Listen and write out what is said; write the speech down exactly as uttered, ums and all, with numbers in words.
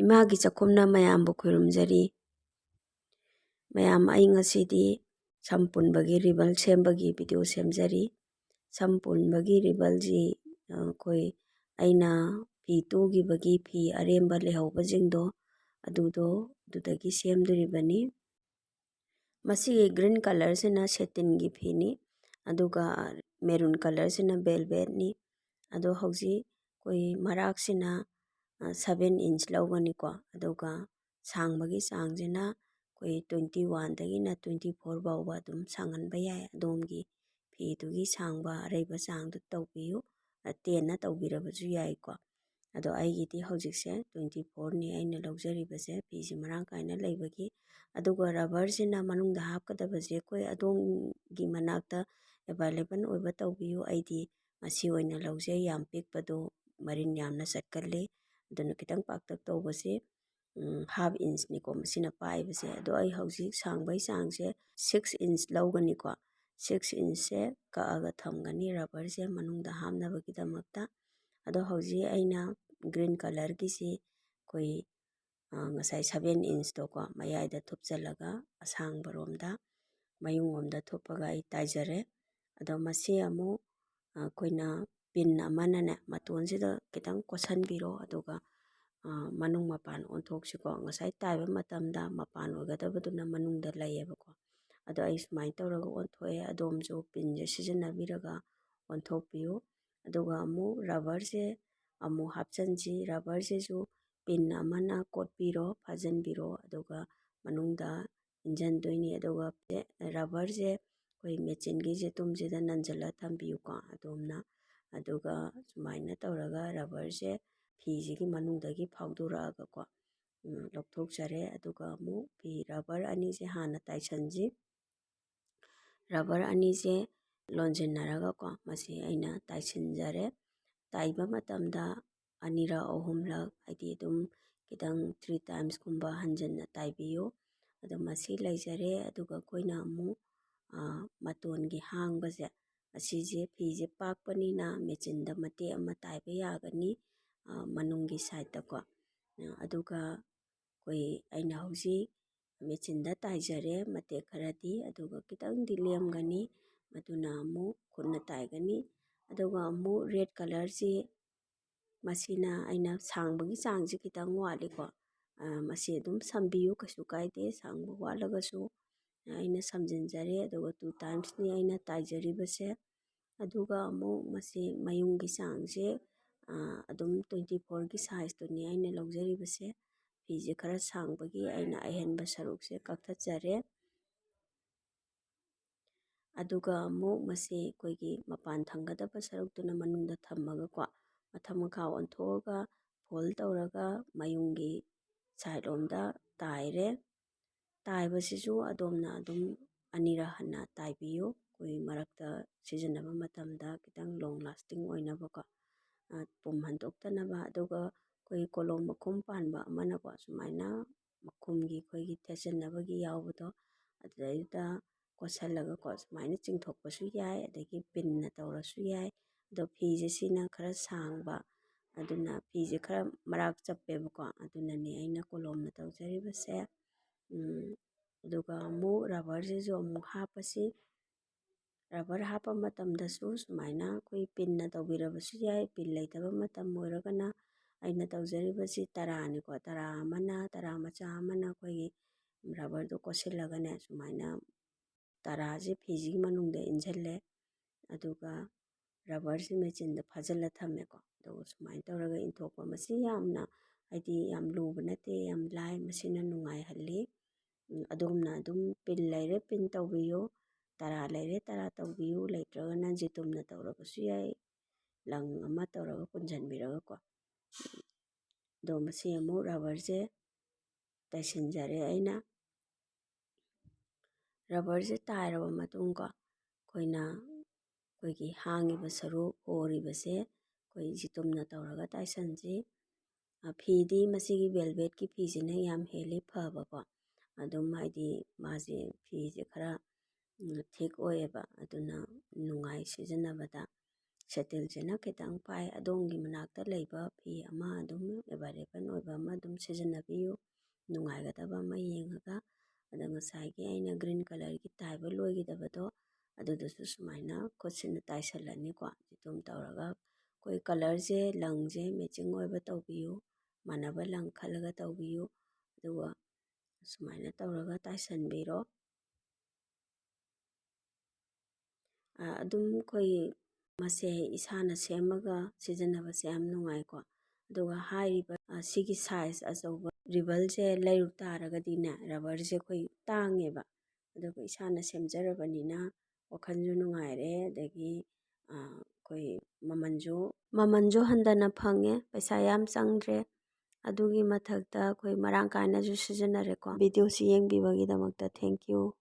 ꯏꯃꯥꯒꯤ ꯆꯥꯛꯈꯨꯝꯅ ꯃꯌꯥꯝꯕꯨ ꯈꯨꯔꯨꯝꯖꯔꯤ꯫ ꯃꯌꯥꯝ, ꯑꯩ ꯉꯁꯤꯗꯤ ꯁꯝ ꯄꯨꯟꯕꯒꯤ ꯔꯤꯕꯜ ꯁꯦꯝꯕꯒꯤ ꯚꯤꯗꯤꯑꯣ ꯁꯦꯝꯖꯔꯤ꯫ ꯁꯝ ꯄꯨꯟꯕꯒꯤ ꯔꯤꯕꯜꯁꯤ, ꯑ, ꯑꯩꯈꯣꯏ, ꯑꯩꯅ ꯐꯤ ꯇꯨꯈꯤꯕꯒꯤ ꯐꯤ ꯑꯔꯦꯝꯕ ꯂꯩꯍꯧꯕꯁꯤꯡꯗꯣ, ꯑꯗꯨꯗꯣ, ꯑꯗꯨꯗꯒꯤ ꯁꯦꯝꯗꯣꯔꯤꯕꯅꯤ꯫ ꯃꯁꯤꯒꯤ green colourꯁꯤꯅ ꯁꯦꯇꯤꯟꯒꯤ ꯐꯤꯅꯤ, ꯑꯗꯨꯒ maroon colourꯁꯤꯅ velvetꯅꯤ꯫ ꯑꯗꯣ ꯍꯧꯖꯤꯛ ꯑꯩꯈꯣꯏ ꯃꯔꯥꯛꯁꯤꯅ, ꯑ, seven inch ꯂꯧꯒꯅꯤꯀꯣ, ꯑꯗꯨꯒ ꯁꯥꯡꯕꯒꯤ ꯆꯥꯡꯁꯤꯅ ꯑꯩꯈꯣꯏ twenty oneꯗꯒꯤꯅ twenty four ꯐꯥꯎꯕ ꯑꯗꯨꯝ ꯁꯥꯡꯍꯟꯕ ꯌꯥꯏ꯫ ꯑꯗꯣꯝꯒꯤ ꯐꯤꯗꯨꯒꯤ ꯁꯥꯡꯕ ꯑꯔꯩꯕ ꯆꯥꯡꯗꯨ ꯇꯧꯕꯤꯌꯨ꯫ ꯑ, tenꯅ ꯇꯧꯕꯤꯔꯕꯁꯨ ꯌꯥꯏꯀꯣ꯫ ꯑꯗꯣ ꯑꯩꯒꯤꯗꯤ ꯍꯧꯖꯤꯛꯁꯦ twenty fourꯅꯤ ꯑꯩꯅ ꯂꯧꯖꯔꯤꯕꯁꯦ, ꯐꯤꯁꯦ ꯃꯔꯥꯡ ꯀꯥꯏꯅ ꯂꯩꯕꯒꯤ꯫ ꯑꯗꯨꯒ rubberꯁꯤꯅ ꯃꯅꯨꯡꯗ ꯍꯥꯞꯀꯗꯕꯁꯦ ꯑꯩꯈꯣꯏ ꯑꯗꯣꯝꯒꯤ ꯃꯅꯥꯛꯇ available ꯑꯣꯏꯕ ꯇꯧꯕꯤꯌꯨ꯫ ꯑꯩꯗꯤ ꯃꯁꯤ ꯑꯣꯏꯅ ꯂꯧꯖꯩ, ꯌꯥꯝ ꯄꯤꯛꯄꯗꯣ ꯃꯔꯤꯟ ꯌꯥꯝꯅ ꯆꯠꯀꯜꯂꯤ꯫ ꯑꯗꯨꯅ ꯈꯤꯇꯪ ꯄꯥꯛꯇꯛ ꯇꯧꯕꯁꯦ, ꯎꯝ, half inchꯅꯤꯀꯣ ꯃꯁꯤꯅ ꯄꯥꯏꯕꯁꯦ꯫ ꯑꯗꯣ ꯑꯩ ꯍꯧꯖꯤꯛ ꯁꯥꯡꯕꯩ ꯆꯥꯡꯁꯦ six inch ꯂꯧꯒꯅꯤꯀꯣ꯫ Six inchꯁꯦ ꯀꯛꯑꯒ ꯊꯝꯒꯅꯤ rubberꯁꯦ ꯃꯅꯨꯡꯗ ꯍꯥꯞꯅꯕꯒꯤꯗꯃꯛꯇ꯫ ꯑꯗꯣ ꯍꯧꯖꯤꯛ ꯑꯩꯅ green colourꯒꯤꯁꯤ ꯑꯩꯈꯣꯏ, ꯑ, ꯉꯁꯥꯏ seven inchꯇꯣꯀꯣ ꯃꯌꯥꯏꯗ ꯊꯨꯞꯆꯜꯂꯒ ꯑꯁꯥꯡꯕꯔꯣꯝꯗ ꯃꯌꯨꯡꯂꯣꯝꯗ ꯊꯨꯞꯄꯒ ꯑꯩ ꯇꯥꯏꯖꯔꯦ꯫ ꯑꯗꯣ ꯃꯁꯤ ꯑꯃꯨꯛ, ꯑ, ꯑꯩꯈꯣꯏꯅ pin ꯑꯃꯅꯅꯦ ꯃꯇꯣꯟꯁꯤꯗ ꯈꯤꯇꯪ ꯀꯣꯠꯁꯟꯕꯤꯔꯣ, ꯑꯗꯨꯒ, ꯑ, ꯃꯅꯨꯡ ꯃꯄꯥꯟ ꯑꯣꯟꯊꯣꯛꯁꯤꯀꯣ꯫ ꯉꯁꯥꯏ ꯇꯥꯏꯕ ꯃꯇꯝꯗ ꯃꯄꯥꯟ ꯑꯣꯏꯒꯗꯕꯗꯨꯅ ꯃꯅꯨꯡꯗ ꯂꯩꯌꯦꯕꯀꯣ꯫ ꯑꯗꯣ ꯑꯩ ꯁꯨꯃꯥꯏꯅ ꯇꯧꯔꯒ ꯑꯣꯟꯊꯣꯛꯑꯦ꯫ ꯑꯗꯣꯝꯁꯨ pinꯁꯦ ꯁꯤꯖꯤꯟꯅꯕꯤꯔꯒ ꯑꯣꯟꯊꯣꯛꯄꯤꯌꯨ꯫ ꯑꯗꯨꯒ ꯑꯃꯨꯛ rubberꯁꯦ ꯑꯃꯨꯛ ꯍꯥꯞꯆꯤꯟꯁꯤ꯫ Rubberꯁꯤꯁꯨ pin ꯑꯃꯅ ꯀꯣꯠꯄꯤꯔꯣ, ꯐꯥꯖꯤꯟꯕꯤꯔꯣ, ꯑꯗꯨꯒ ꯃꯅꯨꯡꯗ ꯏꯟꯖꯟꯗꯣꯏꯅꯤ꯫ ꯑꯗꯨꯒ rubberꯁꯦ ꯑꯩꯈꯣꯏ machineꯒꯤ ꯖꯦꯇꯨꯝꯁꯤꯗ ꯅꯟꯖꯜꯂ ꯊꯝꯕꯤꯌꯨꯀꯣ ꯑꯗꯣꯝꯅ꯫ ꯑꯗꯨꯒ ꯁꯨꯃꯥꯏꯅ ꯇꯧꯔꯒ rubberꯁꯦ ꯐꯤꯁꯤꯒꯤ ꯃꯅꯨꯡꯗꯒꯤ ꯐꯥꯎꯗꯣꯔꯛꯑꯒꯀꯣ, ꯎꯝ, ꯂꯧꯊꯣꯛꯆꯔꯦ꯫ ꯑꯗꯨꯒ ꯑꯃꯨꯛ ꯐꯤ rubber ꯑꯅꯤꯁꯦ ꯍꯥꯟꯅ ꯇꯥꯏꯁꯟꯁꯤ꯫ Rubber ꯑꯅꯤꯁꯦ ꯂꯣꯟꯁꯤꯟꯅꯔꯒꯀꯣ ꯃꯁꯤ ꯑꯩꯅ ꯇꯥꯏꯁꯤꯟꯖꯔꯦ꯫ ꯇꯥꯏꯕ ꯃꯇꯝꯗ ꯑꯅꯤꯔꯛ ꯑꯍꯨꯝꯂꯛ, ꯍꯥꯏꯗꯤ ꯑꯗꯨꯝ ꯈꯤꯇꯪ three timesꯀꯨꯝꯕ ꯍꯟꯖꯤꯟꯅ ꯇꯥꯏꯕꯤꯌꯨ꯫ ꯑꯗꯣ ꯃꯁꯤ ꯂꯩꯖꯔꯦ꯫ ꯑꯗꯨꯒ ꯑꯩꯈꯣꯏꯅ ꯑꯃꯨꯛ, ꯑ, ꯃꯇꯣꯟꯒꯤ ꯍꯥꯡꯕꯁꯦ, ꯑꯁꯤꯁꯦ, ꯐꯤꯁꯦ ꯄꯥꯛꯄꯅꯤꯅ machineꯗ ꯃꯇꯦꯛ ꯑꯃ ꯇꯥꯏꯕ ꯌꯥꯒꯅꯤ, ꯑ, ꯃꯅꯨꯡꯒꯤ sideꯇꯀꯣ꯫ ꯑꯗꯨꯒ ꯑꯩꯈꯣꯏ, ꯑꯩꯅ ꯍꯧꯖꯤꯛ ꯃꯦꯆꯤꯟꯗ ꯇꯥꯏꯖꯔꯦ ꯃꯇꯦꯛ ꯈꯔꯗꯤ, ꯑꯗꯨꯒ ꯈꯤꯇꯪꯗꯤ ꯂꯦꯝꯒꯅꯤ, ꯃꯗꯨꯅ ꯑꯃꯨꯛ ꯈꯨꯠꯅ ꯇꯥꯏꯒꯅꯤ꯫ ꯑꯗꯨꯒ ꯑꯃꯨꯛ ꯔꯦꯗ ꯀꯂꯔꯁꯤ, ꯃꯁꯤꯅ ꯑꯩꯅ ꯁꯥꯡꯕꯒꯤ ꯆꯥꯡꯁꯤ ꯈꯤꯇꯪ ꯋꯥꯠꯂꯤꯀꯣ꯫ ꯑ, ꯃꯁꯤ ꯑꯗꯨꯝ ꯁꯝꯕꯤꯌꯨ, ꯀꯩꯁꯨ ꯀꯥꯏꯗꯦ, ꯁꯥꯡꯕ ꯋꯥꯠꯂꯒꯁꯨ꯫ ꯑꯩꯅ ꯁꯝꯖꯤꯟꯖꯔꯦ, ꯑꯗꯨꯒ two timesꯅꯤ ꯑꯩꯅ ꯇꯥꯏꯖꯔꯤꯕꯁꯦ꯫ ꯑꯗꯨꯒ ꯑꯃꯨꯛ ꯃꯁꯤ ꯃꯌꯨꯡꯒꯤ ꯆꯥꯡꯁꯦ, ꯑ, ꯑꯗꯨꯝ twenty fourꯒꯤ sizeꯇꯨꯅꯤ ꯑꯩꯅ ꯂꯧꯖꯔꯤꯕꯁꯦ꯫ ꯐꯤꯁꯦ ꯈꯔ ꯁꯥꯡꯕꯒꯤ ꯑꯩꯅ ꯑꯍꯦꯟꯕ ꯁꯔꯨꯛꯁꯦ ꯀꯛꯊꯠꯆꯔꯦ꯫ ꯑꯗꯨꯒ ꯑꯃꯨꯛ ꯃꯁꯤ ꯑꯩꯈꯣꯏꯒꯤ ꯃꯄꯥꯟ ꯊꯪꯒꯗꯕ ꯁꯔꯨꯛꯇꯨꯅ ꯃꯅꯨꯡꯗ ꯊꯝꯃꯒꯀꯣ, ꯃꯊꯛ ꯃꯈꯥ ꯑꯣꯟꯊꯣꯛꯑꯒ fold ꯇꯧꯔꯒ ꯃꯌꯨꯡꯒꯤ side ꯂꯣꯝꯗ ꯇꯥꯏꯔꯦ꯫ ꯇꯥꯏꯕꯁꯤꯁꯨ ꯑꯗꯣꯝꯅ ꯑꯗꯨꯝ ꯑꯅꯤꯔꯛ ꯍꯟꯅ ꯇꯥꯏꯕꯤꯌꯨ, ꯑꯩꯈꯣꯏ ꯃꯔꯛꯇ ꯁꯤꯖꯤꯟꯅꯕ ꯃꯇꯝꯗ ꯈꯤꯇꯪ long lasting ꯑꯣꯏꯅꯕꯀꯣ, ꯑ, ꯄꯨꯝ ꯍꯟꯗꯣꯛꯇꯅꯕ꯫ ꯑꯗꯨꯒ ꯑꯩꯈꯣꯏ ꯀꯣꯂꯣꯝ ꯃꯈꯨꯝ ꯄꯥꯟꯕ ꯑꯃꯅꯀꯣ, ꯁꯨꯃꯥꯏꯅ ꯃꯈꯨꯝꯒꯤ ꯑꯩꯈꯣꯏꯒꯤ ꯊꯦꯠꯆꯟꯅꯕꯒꯤ ꯌꯥꯎꯕꯗꯣ, ꯑꯗꯨꯗꯩꯗꯨꯗ ꯀꯣꯠꯁꯜꯂꯒꯀꯣ, ꯁꯨꯃꯥꯏꯅ ꯆꯤꯡꯊꯣꯛꯄꯁꯨ ꯌꯥꯏ, ꯑꯗꯒꯤ pinꯅ ꯇꯧꯔꯁꯨ ꯌꯥꯏ꯫ ꯑꯗꯣ ꯐꯤꯁꯦ ꯁꯤꯅ ꯈꯔ ꯁꯥꯡꯕ, ꯑꯗꯨꯅ ꯐꯤꯁꯦ ꯈꯔ ꯃꯔꯥꯛ ꯆꯞꯄꯦꯕꯀꯣ, ꯑꯗꯨꯅꯅꯦ ꯑꯩꯅ ꯀꯣꯂꯣꯝꯅ ꯇꯧꯖꯔꯤꯕꯁꯦ꯫ ꯎꯝ, ꯑꯗꯨꯒ ꯑꯃꯨꯛ rubberꯁꯤꯁꯨ ꯑꯃꯨꯛ ꯍꯥꯞꯄꯁꯤ꯫ Rubber ꯍꯥꯞꯄ ꯃꯇꯝꯗꯁꯨ ꯁꯨꯃꯥꯏꯅ ꯑꯩꯈꯣꯏ pinꯅ ꯇꯧꯕꯤꯔꯕꯁꯨ ꯌꯥꯏ꯫ Pin ꯂꯩꯇꯕ ꯃꯇꯝ ꯑꯣꯏꯔꯒꯅ ꯑꯩꯅ ꯇꯧꯖꯔꯤꯕꯁꯤ ꯇꯔꯥꯅꯤꯀꯣ, ꯇꯔꯥ ꯑꯃꯅ, ꯇꯔꯥ ꯃꯆꯥ ꯑꯃꯅ ꯑꯩꯈꯣꯏꯒꯤ rubberꯗꯣ ꯀꯣꯠꯁꯤꯜꯂꯒꯅꯦ, ꯁꯨꯃꯥꯏꯅ ꯇꯔꯥꯁꯦ ꯐꯤꯁꯤꯒꯤ ꯃꯅꯨꯡꯗ ꯏꯟꯁꯤꯜꯂꯦ꯫ ꯑꯗꯨꯒ rubberꯁꯤ machineꯗ ꯐꯥꯖꯤꯜꯂ ꯊꯝꯃꯦꯀꯣ꯫ ꯑꯗꯨꯒ ꯁꯨꯃꯥꯏꯅ ꯇꯧꯔꯒ ꯏꯟꯊꯣꯛꯄ, ꯃꯁꯤ ꯌꯥꯝꯅ, ꯍꯥꯏꯗꯤ, ꯌꯥꯝ ꯂꯨꯕ ꯅꯠꯇꯦ, ꯌꯥꯝ ꯂꯥꯏ, ꯃꯁꯤꯅ ꯅꯨꯡꯉꯥꯏꯍꯜꯂꯤ꯫ ꯎꯝ, ꯑꯗꯣꯝꯅ ꯑꯗꯨꯝ pin ꯂꯩꯔꯦ, pin ꯇꯧꯕꯤꯌꯨ, ꯇꯔꯥ ꯂꯩꯔꯦ, ꯇꯔꯥ ꯇꯧꯕꯤꯌꯨ, ꯂꯩꯇ꯭ꯔꯒꯅ ꯖꯤꯇꯨꯝꯅ ꯇꯧꯔꯕꯁꯨ ꯌꯥꯏ, ꯂꯪ ꯑꯃ ꯇꯧꯔꯒ ꯄꯨꯟꯁꯤꯟꯕꯤꯔꯒꯀꯣ꯫ ꯑꯗꯣ ꯃꯁꯤ ꯑꯃꯨꯛ rubberꯁꯦ ꯇꯩꯁꯤꯟꯖꯔꯦ ꯑꯩꯅ꯫ Rubberꯁꯦ ꯇꯥꯏꯔꯕ ꯃꯇꯨꯡꯀꯣ, ꯑꯩꯈꯣꯏꯅ ꯑꯩꯈꯣꯏꯒꯤ ꯍꯥꯡꯉꯤꯕ ꯁꯔꯨꯛ, ꯍꯣꯔꯤꯕꯁꯦ ꯑꯩꯈꯣꯏ ꯖꯤꯇꯨꯝꯅ ꯇꯧꯔꯒ ꯇꯥꯏꯁꯟꯁꯤ꯫ ꯑ, ꯐꯤꯗꯤ ꯃꯁꯤꯒꯤ velvetꯀꯤ ꯐꯤꯁꯤꯅ ꯌꯥꯝ ꯍꯦꯜꯂꯤ ꯐꯕꯀꯣ꯫ ꯑꯗꯨꯝ, ꯍꯥꯏꯗꯤ, ꯃꯥꯁꯦ, ꯐꯤꯁꯦ ꯈꯔ, ꯎꯝ, thick ꯑꯣꯏꯌꯦꯕ, ꯑꯗꯨꯅ ꯅꯨꯡꯉꯥꯏ ꯁꯤꯖꯤꯟꯅꯕꯗ꯫ ꯁꯦꯇꯤꯜꯁꯤꯅ ꯈꯤꯇꯪ ꯄꯥꯏ꯫ ꯑꯗꯣꯝꯒꯤ ꯃꯅꯥꯛꯇ ꯂꯩꯕ ꯐꯤ ꯑꯃ ꯑꯗꯨꯝ ꯑꯦꯕꯥꯏꯂꯦꯕꯜ ꯑꯣꯏꯕ ꯑꯃ ꯑꯗꯨꯝ ꯁꯤꯖꯤꯟꯅꯕꯤꯌꯨ, ꯅꯨꯡꯉꯥꯏꯒꯗꯕ ꯑꯃ ꯌꯦꯡꯉꯒ꯫ ꯑꯗ ꯉꯁꯥꯏꯒꯤ ꯑꯩꯅ ꯒ꯭ꯔꯤꯟ ꯀꯂꯔꯒꯤ ꯇꯥꯏꯕ ꯂꯣꯏꯈꯤꯗꯕꯗꯣ, ꯑꯗꯨꯗꯨꯁꯨ ꯁꯨꯃꯥꯏꯅ ꯈꯨꯠꯁꯤꯅ ꯇꯥꯏꯁꯜꯂꯅꯤꯀꯣ꯫ ꯑꯗꯨꯝ ꯇꯧꯔꯒ ꯑꯩꯈꯣꯏ ꯀꯂꯔꯁꯦ, ꯂꯪꯁꯦ ꯃꯦꯆꯤꯡ ꯑꯣꯏꯕ ꯇꯧꯕꯤꯌꯨ, ꯃꯥꯟꯅꯕ ꯂꯪ ꯈꯜꯂꯒ ꯇꯧꯕꯤꯌꯨ꯫ ꯑꯗꯨꯒ ꯁꯨꯃꯥꯏꯅ ꯇꯧꯔꯒ ꯇꯥꯏꯁꯟꯕꯤꯔꯣ꯫ ꯑꯗꯨꯝ ꯑꯩꯈꯣꯏ ꯃꯁꯦ ꯏꯁꯥꯅ ꯁꯦꯝꯃꯒ ꯁꯤꯖꯤꯟꯅꯕꯁꯦ ꯌꯥꯝ ꯅꯨꯡꯉꯥꯏꯀꯣ꯫ ꯑꯗꯨꯒ ꯍꯥꯏꯔꯤꯕ ꯁꯤꯒꯤ ꯁꯥꯏꯖ ꯑꯆꯧꯕ ꯔꯤꯕꯜꯁꯦ ꯂꯩꯔꯨ ꯇꯥꯔꯒꯗꯤꯅꯦ, ꯔꯕꯔꯁꯦ ꯑꯩꯈꯣꯏ ꯇꯥꯡꯉꯦꯕ꯫ ꯑꯗꯨꯒ ꯏꯁꯥꯅ ꯁꯦꯝꯖꯔꯕꯅꯤꯅ ꯋꯥꯈꯜꯁꯨ ꯅꯨꯡꯉꯥꯏꯔꯦ, ꯑꯗꯒꯤ ꯑꯩꯈꯣꯏ ꯃꯃꯜꯁꯨ ꯃꯃꯜꯁꯨ ꯍꯟꯊꯅ ꯐꯪꯉꯦ, ꯄꯩꯁꯥ ꯌꯥꯝ ꯆꯪꯗ꯭ꯔꯦ꯫ ꯑꯗꯨꯒꯤ ꯃꯊꯛꯇ ꯑꯩꯈꯣꯏ ꯃꯔꯥꯡ ꯀꯥꯏꯅꯁꯨ ꯁꯤꯖꯤꯟꯅꯔꯦꯀꯣ꯫ ꯚꯤꯗꯤꯑꯣꯁꯤ ꯌꯦꯡꯕꯤꯕꯒꯤꯗꯃꯛꯇ thank you꯫